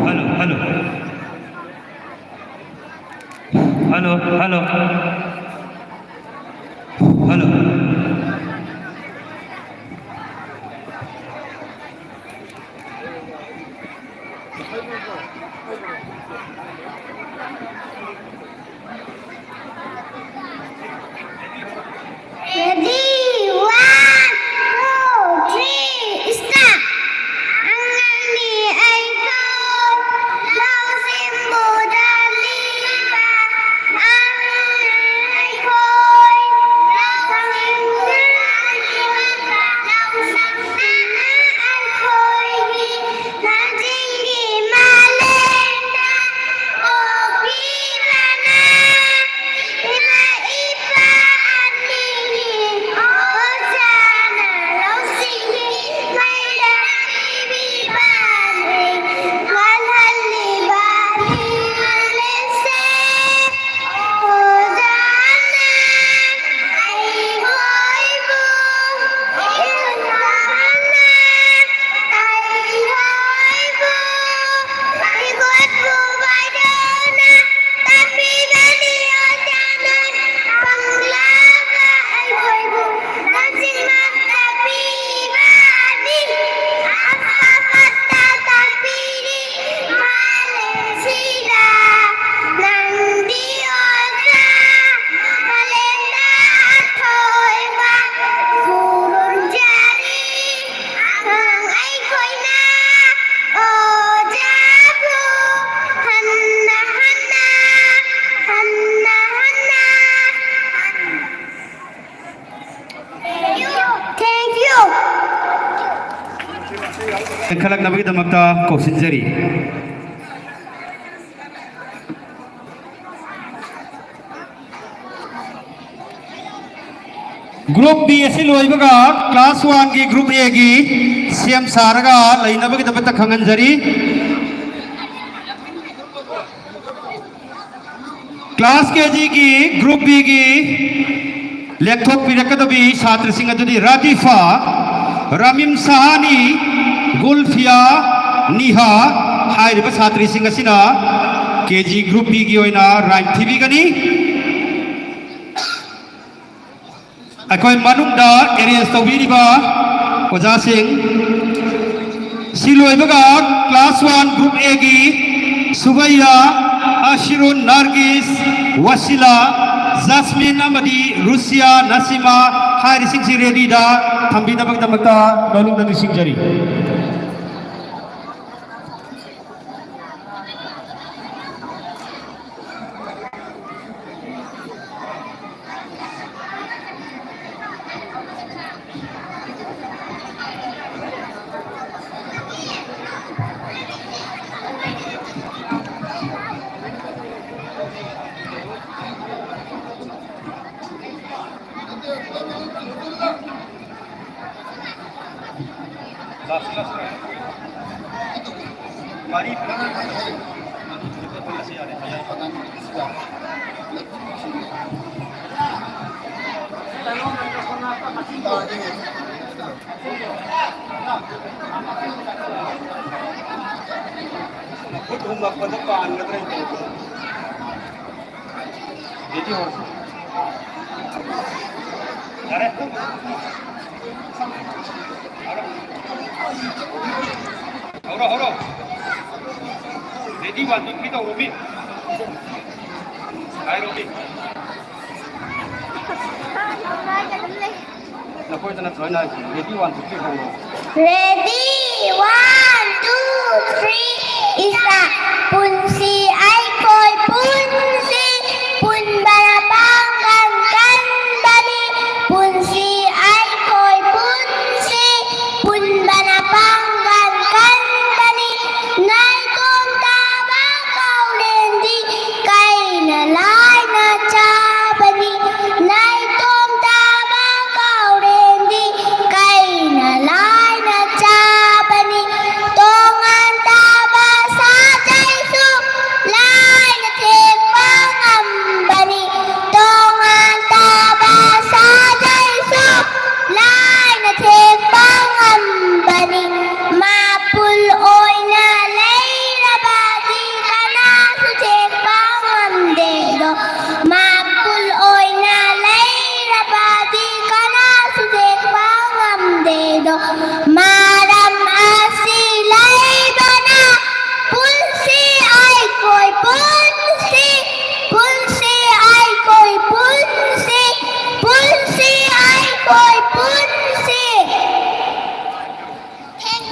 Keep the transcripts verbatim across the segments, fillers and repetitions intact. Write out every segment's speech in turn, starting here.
Hello, hello. Hello, hello. Hello. Ready, one, two, three, start. ꯑꯉꯥꯡꯅꯤ ꯑꯩꯈꯣꯏ, ꯂꯧꯁꯤꯡꯕꯨ ꯇꯝꯕꯤꯕ꯫ ꯑꯉꯥꯡꯅꯤ ꯑꯩꯈꯣꯏ, ꯂꯧꯁꯤꯡꯕꯨ ꯇꯝꯕꯤꯕ꯫ ꯂꯧꯁꯤꯡꯅ ꯑꯩꯈꯣꯏꯒꯤ ꯂꯝꯖꯤꯡꯒꯤ ꯃꯥꯂꯦꯝꯗ ꯄꯣꯛꯄꯤꯕꯅ ꯍꯜꯂꯛꯅꯕꯒꯤꯗꯃꯛꯇ ꯀꯧꯁꯤꯟꯖꯔꯤ꯫ Group B ꯑꯁꯤ ꯂꯣꯏꯕꯒ class one ꯒꯤ group A ꯒꯤ ꯁꯦꯝ ꯁꯥꯔꯒ ꯂꯩꯅꯕꯒꯤꯗꯃꯛꯇ ꯈꯪꯍꯟꯖꯔꯤ꯫ Class K G ꯒꯤ group B ꯒꯤ ꯂꯦꯞꯊꯣꯛꯄꯤꯔꯛꯀꯗꯕꯤ ꯁꯥꯇ꯭ꯔꯁꯤꯡ ꯑꯗꯨꯗꯤ ꯔꯥꯗꯤꯐꯥ, ꯔꯥꯃꯤꯝ ꯁꯍꯥꯅꯤ, ꯒꯨꯜꯐꯤꯌꯥ, ꯅꯤꯍꯥ ꯍꯥꯏꯔꯤꯕ ꯁꯥꯇ꯭ꯔꯤꯁꯤꯡ ꯑꯁꯤꯅ K G group B ꯒꯤ ꯑꯣꯏꯅ rhyme ꯊꯤꯕꯤꯒꯅꯤ꯫ ꯑꯩꯈꯣꯏ ꯃꯅꯨꯡꯗ arrange ꯇꯧꯕꯤꯔꯤꯕ ꯑꯣꯖꯥꯁꯤꯡ, ꯁꯤ ꯂꯣꯏꯕꯒ class one group A ꯒꯤ ꯁꯨꯕꯩꯌꯥ, ꯑꯁꯤꯔꯨꯟ, ꯅꯥꯔꯒꯤꯁ, ꯋꯥꯁꯤꯂꯥ, ꯖꯥꯁꯃꯤꯟ ꯑꯃꯗꯤ ꯔꯨꯁꯤꯌꯥ, ꯅꯁꯤꯃꯥ ꯍꯥꯏꯔꯤꯁꯤꯡꯁꯤ ready ꯗ ꯊꯝꯕꯤꯅꯕꯒꯤꯗꯃꯛꯇ ꯃꯅꯨꯡꯗ ꯅꯤꯡꯁꯤꯡꯖꯔꯤ꯫ ꯃꯈꯨꯠ ꯍꯨꯝꯃꯛꯄꯗ ꯄꯥꯟꯒꯗ꯭ꯔꯥ ꯇꯧꯕ꯫ ꯔꯦꯗꯤ ꯍꯧꯔꯣ꯫ ꯌꯥꯔꯦ꯫ ꯍꯧꯔꯣ, ꯍꯧꯔꯣ꯫ ꯔꯦꯗꯤ, ꯋꯥꯟ, ꯇꯨ, ꯊ꯭ꯔꯤ ꯇꯧꯔꯣꯃꯤ꯫ ꯍꯥꯏꯔꯣꯃꯤ꯫ ꯅꯈꯣꯏꯗ ꯅꯠꯇ꯭ꯔꯣ ꯑꯩꯅ ꯍꯥꯏꯁꯦ? ꯔꯦꯗꯤ, ꯋꯥꯟ, ꯇꯨ, ꯊ꯭ꯔꯤ ꯍꯧꯔꯣ꯫ Ready, one, two, three, start. ꯄꯨꯟꯁꯤ ꯑꯩꯈꯣꯏ ꯄꯨꯟꯁꯤ, ꯄꯨꯟꯕꯅ ꯄꯥꯡꯒꯜ ꯀꯟꯕꯅꯤ꯫ ꯄꯨꯟꯁꯤ ꯑꯩꯈꯣꯏ ꯄꯨꯟꯁꯤ, ꯄꯨꯟꯕꯅ ꯄꯥꯡꯒꯜ ꯀꯟꯕꯅꯤ꯫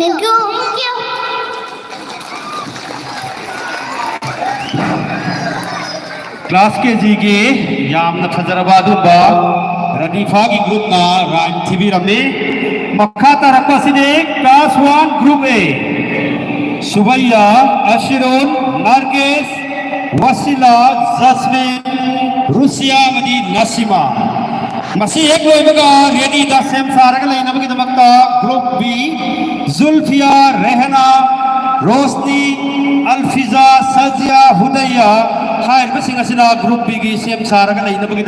Thank you. Class K G ꯒꯤ ꯌꯥꯝꯅ ꯐꯖꯔꯕ ꯑꯗꯨꯒꯨꯝꯕ ꯔꯅꯤꯐꯥꯒꯤ groupꯅ rhyme ꯊꯤꯕꯤꯔꯝꯃꯤ꯫ ꯃꯈꯥ ꯇꯥꯔꯛꯄ ꯑꯁꯤꯗꯤ class one group A, Subeiya, Asirun, Nargis, Wasila, Jasmin, Rusiya ꯑꯃꯗꯤ ꯅꯁꯤꯃꯥ꯫ ꯃꯁꯤ ꯍꯦꯛ ꯂꯣꯏꯕꯒ readyꯗ ꯁꯦꯝ ꯁꯥꯔꯒ ꯂꯩꯅꯕꯒꯤꯗꯃꯛꯇ group B, ꯖꯨꯜꯐꯤꯌꯥ, ꯔꯦꯍꯅꯥ, ꯔꯣꯁꯅꯤ, ꯑꯜꯐꯤꯖꯥ, ꯁꯖꯤꯌꯥ, ꯍꯨꯗꯩꯌꯥ ꯍꯥꯏꯔꯤꯕꯁꯤꯡ ꯑꯁꯤꯅ group Bꯒꯤ ꯁꯦꯝ ꯁꯥꯔꯒ ꯂꯩꯅꯕꯒꯤꯗꯃꯛ